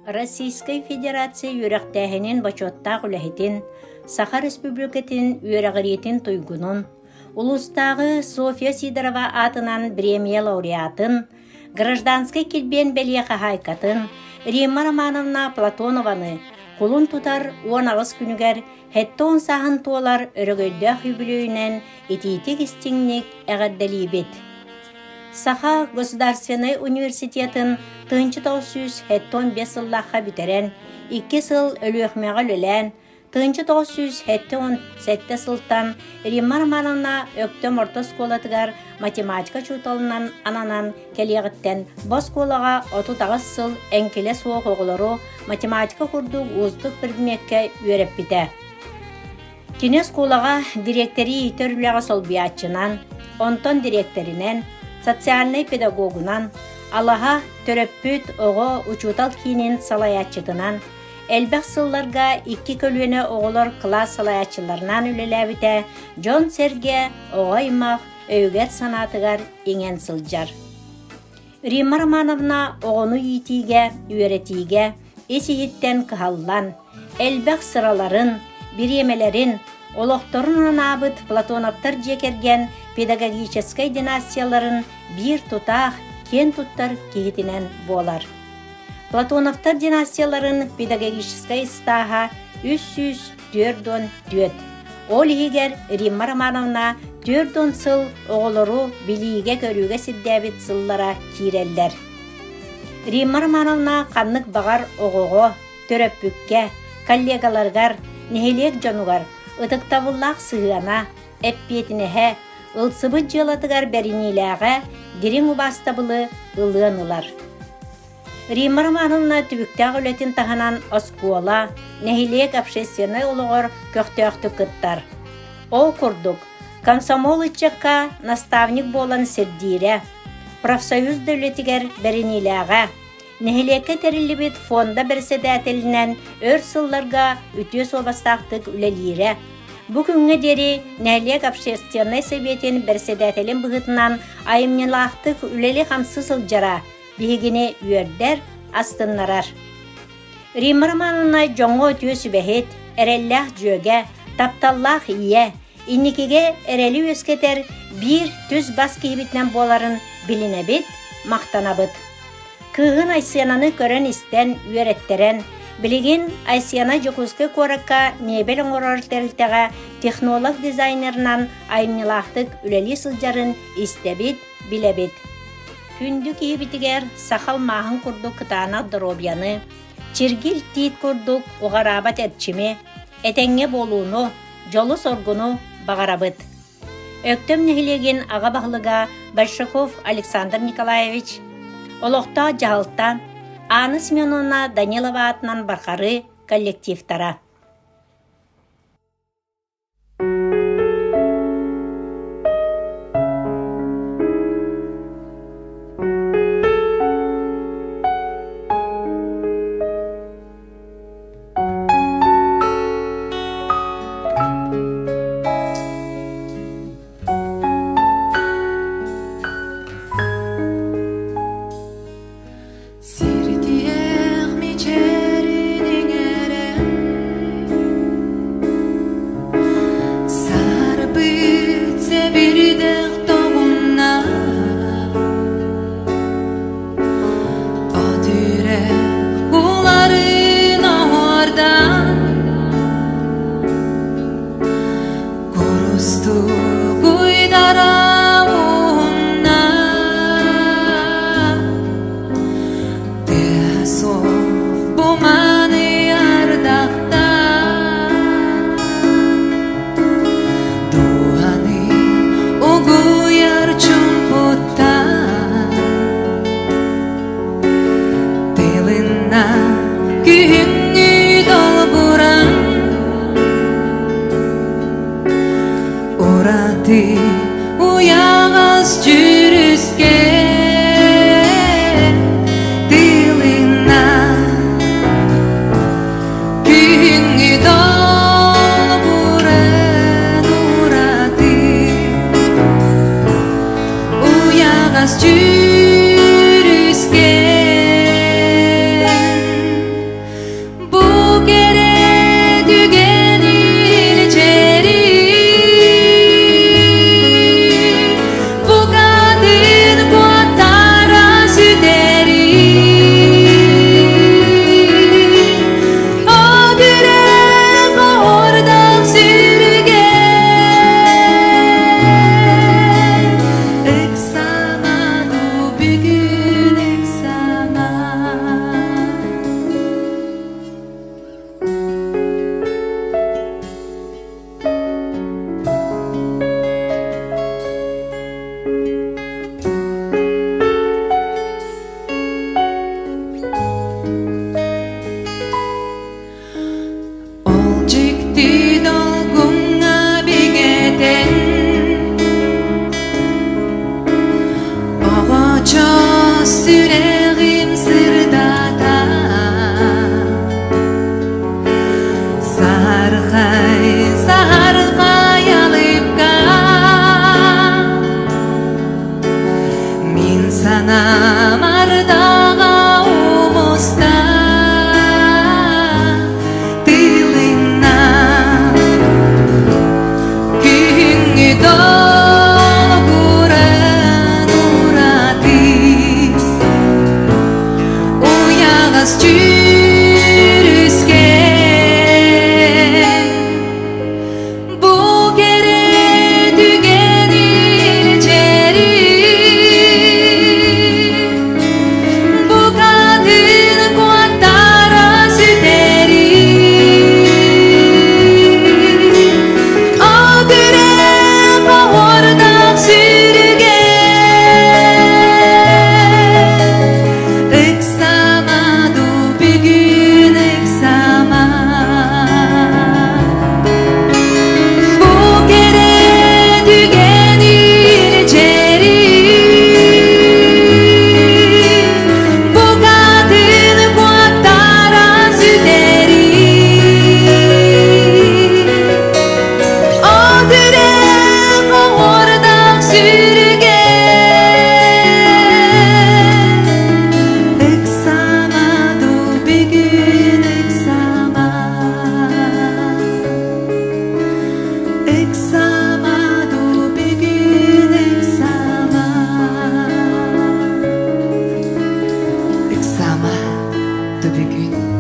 Российскай Федерация үөрэхтээһинин бочуоттаах үлэһитин, Саха Республикатын үөрэҕириитин туйгунун, улуустааҕы Софья Сидорова аатынан бириэмийэ лауреатын, Гражданскай килбиэн бэлиэ хаһаайкатын Римма Романовна Платонованы кулун тутар 18 күнүгэр 70 сааһын туолар өрөгөйдөөх үбүлүөйүнэн итиитик-истиҥник эҕэрдэлиибит! Саха государственнай университетын 1975 сыллаахха бүтэрэн, икки сыл Өлүөхүмэҕэ үлэлээн, 1977 сылтан Римма Романовна Өктөм орто оскуолатыгар математика учууталынан ананан кэлиэҕиттэн бу оскуолаҕа 38 сыл эҥкилэ суох оҕолору математика курдук уустук предмеккэ үөрэппитэ. Кини оскуолаҕа дириэктэри иитэр үлэҕэ солбуйааччынан, онтон дириэктэринэн, социальнай педагогунан, алаһа, төрөппүт, оҕо, учуутал киинин салайааччытынан, элбэх сылларга икки көлүөнэ оҕолор кылаас салайааччыларынан үлэлээбитэ дьон-сэргэ, оҕо-аймах өйүгэр-санаатыгар иҥэн сылдьар. Римма Романовна оҕону иитиигэ, үөрэтиигэ ис-иһиттэн кыһаллан, элбэх сыраларын, бириэмэлэрин, олохторун анаабыт Платоновтар дьиэ кэргэн педагогическай династияларын биир тутаах, киэн туттар киһитинэн буолар. Платоновтар династияларын педагогическай ыстааһа 344. Ол иһигэр Римма Романовна 40 сыл оҕолору билиигэ-көрүүгэ сирдээбит сыллара киирэллэр. Римма Романовна ханнык баҕар оҕоҕо, төрөппүккэ, коллегаларыгар, нэһилиэк дьонугар ытыктабыллаах сыһыана, эппиэтинэһэ, ылсыбыт дьыалатыгар бэриниилээҕэ дириҥ убаастабылы ылыан ылар. Римма Романовна түбүктээх үлэтин таһынан оскуола, нэһилиэк общественнай олоҕор көхтөөхтүк кыттар. Ол курдук, комсомол ыччакка наставник буолан сирдиирэ, профсоюз да үлэтигэр бэриниилээҕэ, нэһилиэккэ тэриллибит фонда бэрэссэдээтэлинэн өр сылларга үтүө суобастаахтык үлэлиирэ. Бу күҥҥэ диэри нэһилиэк общественнай сэбиэтин бэрэссэдээтэлин быһыытынан айымньылаахтык үлэлии-хамсыы сылдьара биһигини үөрдэр, астыннарар. Римма Романовна дьоҥҥо үтүө сүбэһит, эрэллээх дьүөгэ, тапталлаах ийэ, инникигэ эрэли үөскэтэр биир түс-бас киһибитинэн буоларын билинэбит, махтанабыт. Кыыһын Айсенаны көрөн-истэн, үөрэттэрэн, билигин Айсена Дьокуускай куоракка мебель оҥорор тэрилтэҕэ технолог-дизайнерынан айымньылаахтык үлэлии сылдьарын истэбит, билэбит. Күндү киһибитигэр саха алмааһын курдук кытаанах доруобуйаны, чиргил тиит курдук уҕараабат эрчими, этэҥҥэ буолууну, дьолу-соргуну баҕарабыт. Өктөм нэһилиэгин аҕа баһылыга Большаков Александр Николаевич, олохтоох дьаһалта Анна Семеновна Данилова аатынан Бархары коллективтара. Сирдиэх мичээрин иҥэрэн Сарбыт сэбирдэх тоҕунна От үрэх уларын оһуордан Курустук уйдара уһунна Тыа суох бу маны ардахтан Дууһаны угуйар чуҥкуттан Тылынна күһүҥҥү долгуран. Ураты уйаҕас дьүрүскэн тылына Күһүҥҥү долгуран ураты уйаҕас дьүрүскэн Бу кэрэ түгэн илдьэри букатын куоттара сүтэри Огүрэх оһордох сүрүгэ Ыксама дуу бүгүн ыксама. Ол дьикти долгуҥҥа бигэтэн Оҕочоос сүрэҕим сырдата Саһархай, саһархай алыпка Мин санаам ардаҕа умуста Тылынна Күһүҥҥү долгуран ураты Уйаҕас дьүрүскэн Бу кэрэ түгэн илдьэри Букатын куоттара сүтэри Огүрэх оһуордаах сүрүгэ Ыксама дуу бүгүн ыксама Бу кэрэ түгэн илдьэри Букатын куоттара сүтэри Огүрэх оһуордаах сүрүгэ Ыксама дуу бүгүн ыксама Ыксама дуу бүгүн ыксама Ыксама дуу бүгүн.